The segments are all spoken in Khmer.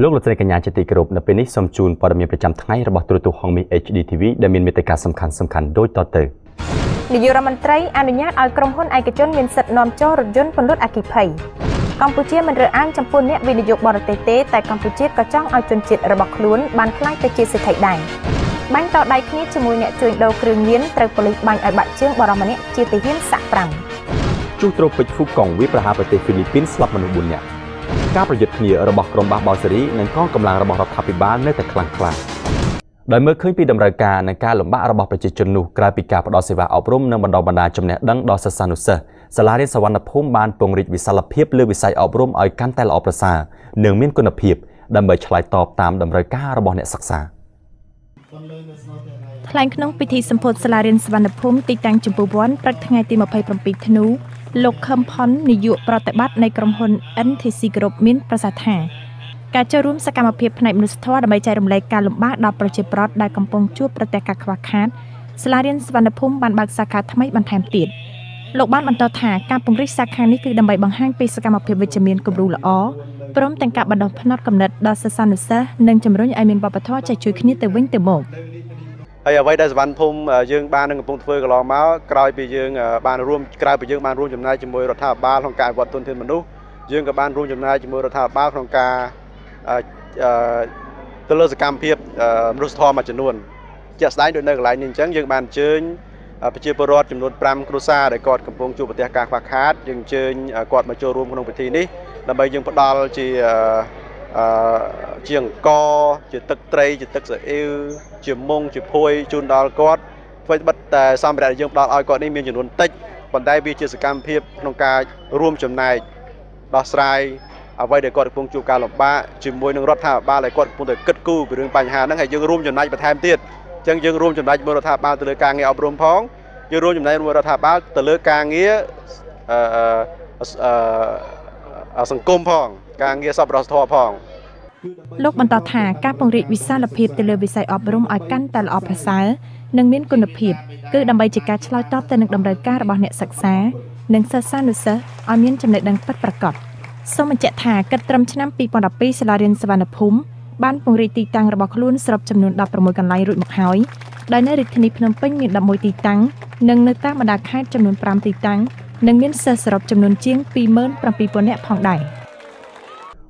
លោកលោកស្រីកញ្ញាជាទីគោរពនៅពេលនេះសូមជូនព័ត៌មានប្រចាំថ្ងៃរបស់ទូរទស្សន៍ហង្សមាស HD TV ដែលមានមេត្តាសំខាន់ៗដូចតទៅនាយករដ្ឋមន្ត្រីអនុញ្ញាតឲ្យក្រុមហ៊ុនឯកជនមានសិទ្ធិនាំចូលរថយន្តពន្លត់អគ្គិភ័យកម្ពុជាមិនរើសអើងចំពោះអ្នកវិនិយោគបរទេសទេតែកម្ពុជាក៏ចង់ឲ្យជនជាតិរបស់ខ្លួនបានក្លាយទៅជាសេដ្ឋីដែរបាញ់តដៃគ្នាជាមួយអ្នកជួញដូរគ្រឿងញៀនត្រូវប៉ូលីសបាញ់ឲ្យបាក់ជើងបរិសម្នាក់ជាទាហានសាក់5ជុះត្រូពិចហ្វូកុងវាប្រហារប្រទេសហ្វីលីពីនស្លាប់មនុស្ស4នាក់ការប្រយុទ្ធគ្នារបស់ក្រុមបះបោសេរីនិងកងកម្លាំងរបស់រដ្ឋាភិបាលនៅតែខ្លាំងក្លាដោយមើលឃើញពីតម្រូវការនិងការលំបាករបស់ប្រជាជននោះក្រៅពីការផ្ដល់សេវាអប់រំនិងបណ្ដុះបណ្ដាលចំណេះដឹងដល់សិស្សានុសិស្សសាលារៀនសវណ្ណភូមិបានពង្រីកវិសាលភាពលើវិស័យអប់រំឲ្យកាន់តែល្អប្រសើរនិងមានគុណភាពដើម្បីឆ្លើយតបតាមតម្រូវការរបស់អ្នកសិក្សាថ្លែងក្នុងពិធីសម្ពោធសាលារៀនសវណ្ណភូមិទីតាំងចម្ពោះវ័នព្រឹកថ្ងៃទី27ធ្នូលោកខឹមផុននាយកប្រតិបត្តិនៃក្រុមហ៊ុន NTC Group មានប្រសាសន៍ថាការចូលរួមសកម្មភាពផ្នែកមនុស្សធម៌ដើម្បីចែករំលែកការលំបាកដល់ប្រជាពលរដ្ឋដែលកំពុងជួបប្រទះការខ្វះខាតសាលារៀនសវណ្ណភូមិបានបើកសាខាថ្មីបន្ថែមទៀតលោកបានបន្តថាការពង្រីកសាខានេះគឺដើម្បីបង្ហាញពីសកម្មភាពវិជ្ជមានគំរូល្អព្រមទាំងការបណ្ដុះផ្នត់គំនិតដល់សិស្សានុសិស្សនិងជំរុញឲ្យមានវប្បធម៌ចេះជួយគ្នាទៅវិញទៅមកហើយអ្វីដែលសវណ្ណភូមិយើងបាននឹងកំពុងធ្វើកន្លងមកក្រោយពីយើងបានរួមក្រៅពីយើងបានរួមចំណែកជាមួយរដ្ឋាភិបាលក្នុងការអភិវឌ្ឍទុនធានមនុស្សយើងក៏បានរួមចំណែកជាមួយរដ្ឋាភិបាលក្នុងការទៅលើសកម្មភាពមនុស្សធម៌មួយចំនួនជាក់ស្ដែងដូចនៅកន្លែងនេះអញ្ចឹងយើងបានអញ្ជើញប្រជាពលរដ្ឋចំនួន5គ្រួសារដែលគាត់កំពុងជួបប្រទះការខ្វះខាតយើងអញ្ជើញគាត់មកចូលរួមក្នុងពិធីនេះដើម្បីយើងផ្ដល់ជាអង្គជាទឹកត្រីជាទឹកស៊ីអ៊ីវជាមុងជាភួយជូនដល់គាត់ធ្វើបិទតែសម្ភារៈដែលយើងផ្ដល់ឲ្យគាត់នេះមានចំនួនតិចប៉ុន្តែវាជាសកម្មភាពក្នុងការរួមចំណែកដោះស្រាយអ្វីដែលគាត់កំពុងជួបការលំបាកជាមួយនឹងរដ្ឋាភិបាលដែលគាត់កំពុងតែគិតគូរពីរឿងបញ្ហាហ្នឹងហើយយើងរួមចំណែកបន្ថែមទៀតអញ្ចឹងយើងរួមចំណែកជាមួយរដ្ឋាភិបាលទៅលើការងារអប់រំផងយើងរួមចំណែកជាមួយរដ្ឋាភិបាលទៅលើការងារសង្គមផងការងារសប្បុរសធម៌ផងលោកបន្តថាការពង្រីកវិសាលភាពទៅលើវិស័យអប់រំឲ្យកាន់តែល្អប្រសើរនិងមានគុណភាពគឺដើម្បីជាការឆ្លើយតបទៅនឹងតម្រូវការរបស់អ្នកសិក្សានិងសិស្សានុសិស្សឲ្យមានចំណេះដឹងពិតប្រាកដសូមបញ្ជាក់ថាគិតត្រឹមឆ្នាំ2012សាលារៀនសវណ្ណភូមិបានពង្រីកទីតាំងរបស់ខ្លួនសរុបចំនួន16កន្លែងរួចមកហើយដោយនៅរាជធានីភ្នំពេញមាន11ទីតាំងនិងនៅតាមបណ្ដាខេត្តចំនួន5ទីតាំងនិងមានសិស្សសរុបចំនួនជាង27000នាក់ផងដែរ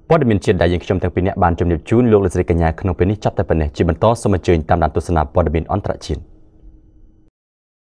ព័ត៌មានជាតិដែលយើងខ្ញុំទាំងពីរនាក់បានជម្រាបជូនលោកលោកស្រីកញ្ញាក្នុងពេលនេះចាប់តែប៉ុណ្ណេះជាបន្តសូមអញ្ជើញតាមដានទស្សនាព័ត៌មានអន្តរជាតិ។